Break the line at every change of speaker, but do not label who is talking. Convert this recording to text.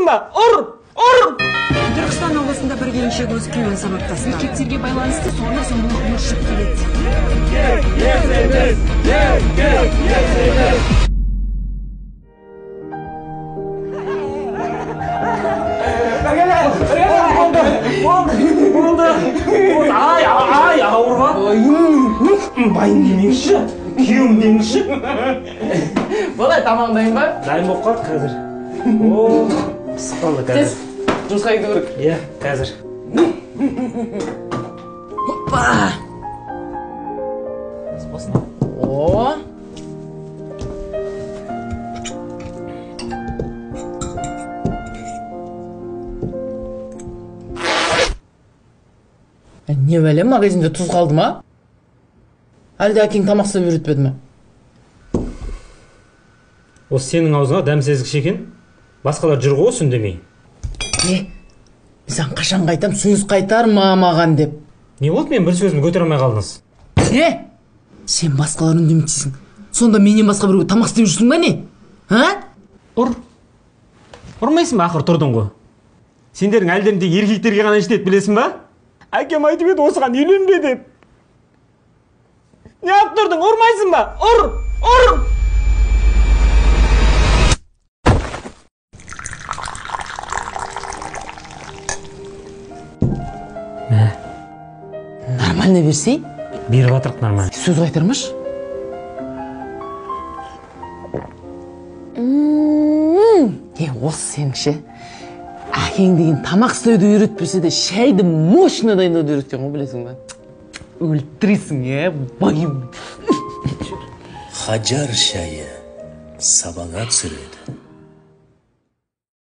Ұрмайсың ба? Ұр! Ұр!
Түркістан облысында бір келіншек өз күйеуін сабап тастады. Еркектерге байланысты зорлық-зомбылық өршіп келеді.
Болды. Ай, ай, ауырма. Байым демеңізші, күйеуім демеңізші.
Болай, тамағың дайын ба?
Дайын болып қалды қазір. О, пісіп қалды қазір.
Жұмысқа кету керек.
Иә, қазір.
Опа! О! Не бәле, магазинде тұз қалды ма? Әлде әкең тамақ істеп үйретпеді ме?
Осы сенің аузыңа дәмсіздік екен. Басқалар жүр ғой осы үндемей.
Не? Мен саған қашан қайтам, сөз қайтарма маған деп.
Не болды, мен бір сөзімді көтере алмай қалдыңыз?
Не? Сен басқалар үндемейсің. Сонда менен басқа біреу тамақ істеп жүрсің ба не? А?
Ұр. Ұрмайсың ба, ақыры тұрдың ғой. Сендердің әлдерің тек еркектерге ғана жетеді, білесің ба? Әкем айтып еді, осыған үйленбе деп. Не алып тұрдың, ұрмайсың ба? Ұр! Ұр! Мә.
Нормально берсей?
Беріп жатырық нормально.
Сөз қайтармашы. Осы сеніңше. Әкең деген тамақ істеуді үйретпесе де, шайды мощно дайындауды үйреткен ғой, білесің ба? Өлтіресің, е, байым.
Хажар шайы сабаңа түсіреді.